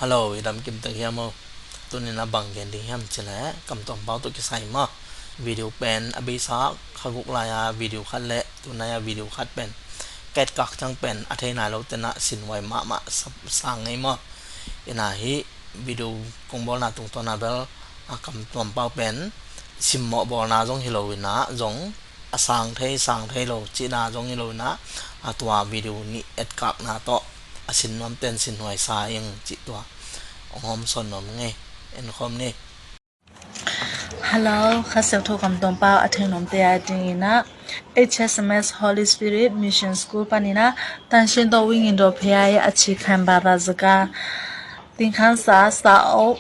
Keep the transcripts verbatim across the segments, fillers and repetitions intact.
Hello, i dam kim tek hiam aw? Tunin a bang gen ding hiam cih leh Kam Tuam Pau tawh kisai maw. Video pen a beisa kha guk lai-a video khat le tunai-a video khat pen ka etkak ciang pen a thei nai lo tenah sinhuai mahmah sa, sang ngei maw. Inah hih video kong bawlna tungtawna bel a Kam Tuam Pau pen simmawh bawlna zong hi lo inah zong a sang thei sang thei lo cihna zong hi lo inah a tua video nih etkakna tawh a sin nuamten sinhuai sa ing cih tua hong hawmsawn nuam ngei. En khawm ni. Hello, Kha Siangtho Kam Tuam Pau a thei nuamte a ding inah H S M S Holy Spirit Mission School paninah Tanshin to wingin do phei a ci khan baba zaka tingkhan sa sa o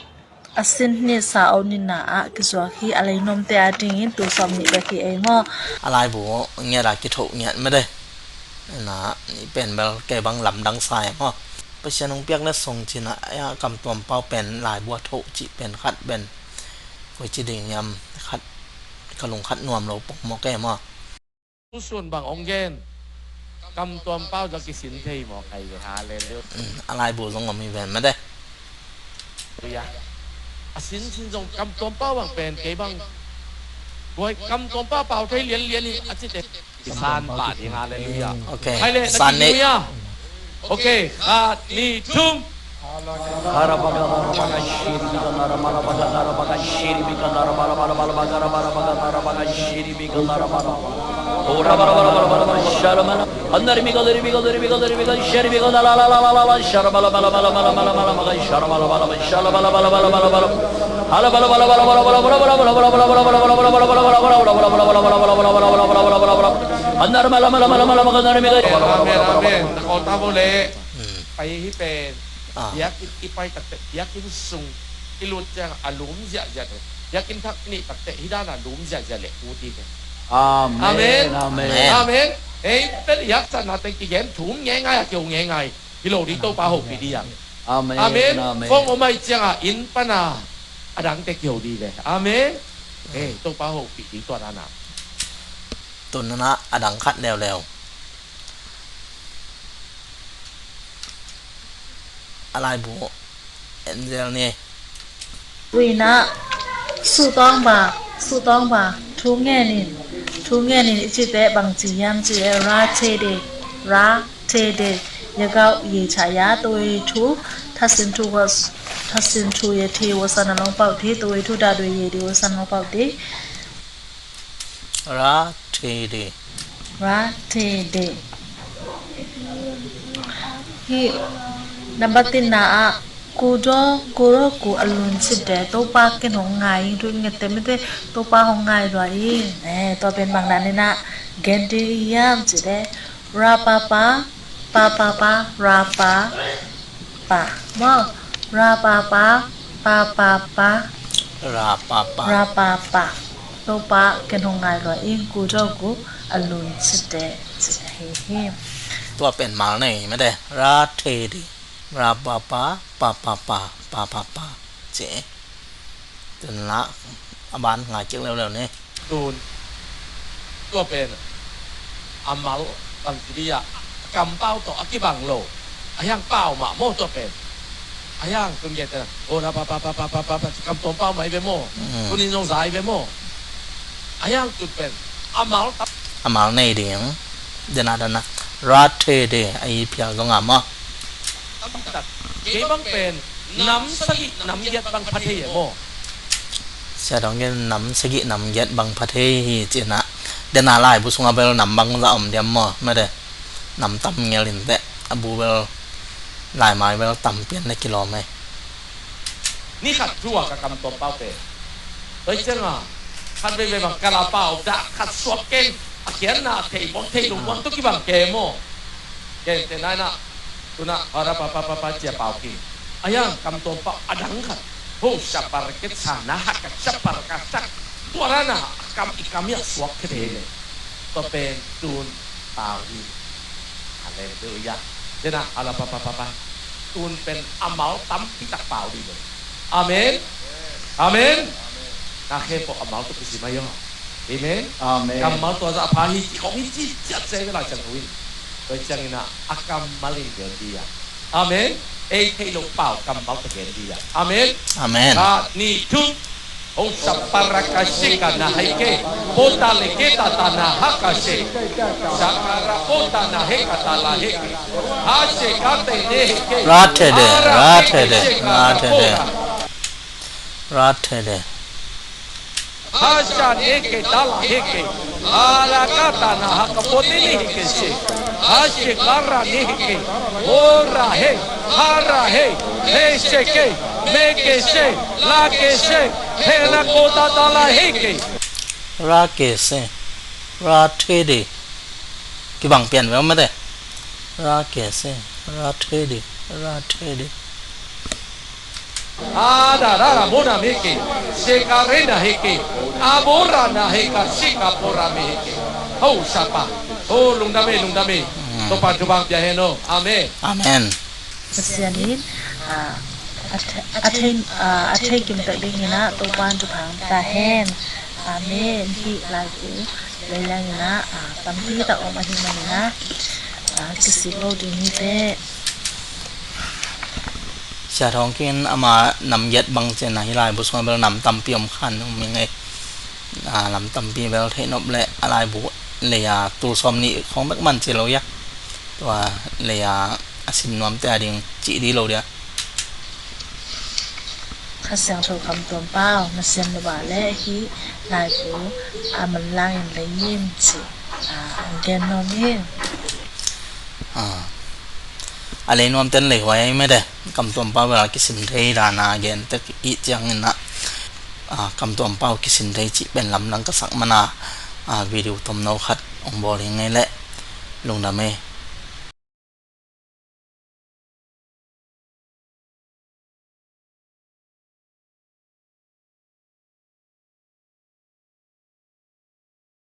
a sin hnit sa o nina ah kizuak hi. A lei nuamte a dingin tu sawm nih bek hi ei maw. A laibu ngiat a kithoh ngiat mede. Na ni pen bel kei bang lamdang sa ei maw. Pasian hong piak na song cina a Kam Tuam Pau pen laibu a thoh cih pen khat pen koi ci ding hiam, khat ka lung khat nuam lo pong maw kei maw. Tusun bang ong gen Kam Tuam Pau zong kisin thei maw kai ve. Hallelujah. Mm, a laibu zong om hi ven mede. Hallelujah. A sin sin zong Kam Tuam Pau bang pen kei bang guai Kam Tuam Pau pau thei lian lian hi a cite. Kisan pah ding. Hallelujah. Okay. Hai le, san ni. Hallelujah. Okay, khat, nih, thum. Amen, amen. Takol tabo le. Hmm. Pai hi pen. Ah. Biakinn i pai takte, biakinn sung i lut ciang a lum ziahziah le. Biakinn thak i nih takte, hi dan a lum ziahziah le, u ti ke. Amen, amen. Amen. Amen. Ei, pen i haksatna teng kigen thum ngeingai a keu ngeingai. Hi lo ding Topa hopih ding a. Amen, amen. Amen. Kong om ai ciang a inn pan a a dangte keu ding ve. Amen. Ei, Topa hopih ding tua dan a. Tun na a dang khat leuleu. A laibu en zel ni. Tuinah suhtawng ba, suhtawng ba, thu ngenin, thu ngenin i cite bang ci hiam cih leh ra thede, ra thede, yagau ye chaya, tuwe thu, thasin thu was, thasin thu ye thi, wasan along pau thi, tuwe thu dadwe ye di, wasan along pau thi. Ra thede. Ra thede. Hih nambat tinna ah kudo kuro ku alun side Topa ken hong ngai ing, thu nget te mete Topa hong ngai lua ing. Eh, tua pen bang dan inah gen ding hiam cide. Ra pa pa, pa pa pa, ra pa pa. Maw, ra pa pa, pa pa pa. Ra pa pa. Ra pa pa. Topa ken hong ngai lua ing, ku do ku a lun site, site hi hi. Tua pen mal nei mede. Ra thedi. Ra pa pa, pa pa pa, pa pa pa. Ci. Tun la a ban ngai cik leuleu ni. Tun tua pen a mal bang ci dih a, kampau tawh a kibang lo. A hiang pau mah maw tua pen. A hiang tun gen tena o na pa pa pa pa pa pa pa, kampau pau mah i ve maw. Tun in zong za i ve maw. A hiang tun pen a mal tam, a mal nei ding. Dena dena ra thede a i phial zong a maw. Tampitak kei bang pen nam sagih nam giat bang pha thei e maw. Sia dong gen nam sagih nam giat bang pha thei hi cina. Dena laibu sunga bel nam bang za om diam maw. Mede nam tam ngel in teh a bu bel laimai bel tam pian na kilawm e. Ni khat thu a ka kam tawm pau pen. Tua cianga khat veve bang ka la pau dah khat suak ken a khianna a thei buang thei lung buang tu kibang ke maw. Ken te naina tuna hara pa pa pa pa cia pau ki. A yang kam tawm pau a dang khat. Ho syapar ke sana haka syapar ka sak. Tua rana a kam i kam ya suak ke te ne. Tua pen tun pau hi. Haleluya. Tena hala pa pa pa pa. Tun pen amal tampi tak pau dih lo. Amen. Amen. Na khe po amal tu kisi mayo. Amen. Amen. Kammal tua za pha hi ci kong hi ci ciat se vela ciang win. Tua ciang ina a kammal in gen dia. Amen. Ei theih loh pau kammal tawh gen ding a. Amen. Amen. Khat, nih, thum. Hong saparakashika na heke, potaleketa ta na hakashe, sakarapota na hekata la heke, hashekate ne heke, rathede, rathede, rathede, rathede. Hasha neke dala heke. Harakata na hakapote ne heke she. Hashe kara ne heke. Hora he. Hara he. He sheke. Meke she. Lake she. Hena kota dala heke. Rake she. Rathede. Kibang pian ve om mate. Rake she. Rathede. Rathede. Ada, ada, mona meke, sekarena heke, aborana heka, sikapora meheke. Ho sapa. Ho lungdam e, lungdam e. Topan tubang pia heno. Amen. Amen. Pasian in a thei kim tak dingin a Topan tubang ta hen. Amen. Hi lai ku. Leilangin ah, ah, tampi tak om ahih manin ah, ah, kisik lo ding hi teh. Sia Thawng Kin ama nam giat bang ciang ah, hih laibu sungah bel nam tampi om khan om ing ei. Ah, nam tampi bel theih nop leh a laibu lei a tul sawm nih khawng bek man ci lo ia. Tua lei a a sim nuamte a ding cih ding lo dia. Kha Siangtho Kam Tuam Pau, na siam lo ah leh hih laibu a manlangin lei in ci, ah, hong gen nuam ing. Ah. A lei nuamten lei huai ahi mede, Kam Tuam Pau bel a kisim thei dan a gen tek ih ciangin ah, ah, Kam Tuam Pau kisim thei cih pen lamdang ka sak man a, ah, video tomno khat hong bawl hi ngei leh lungdam e.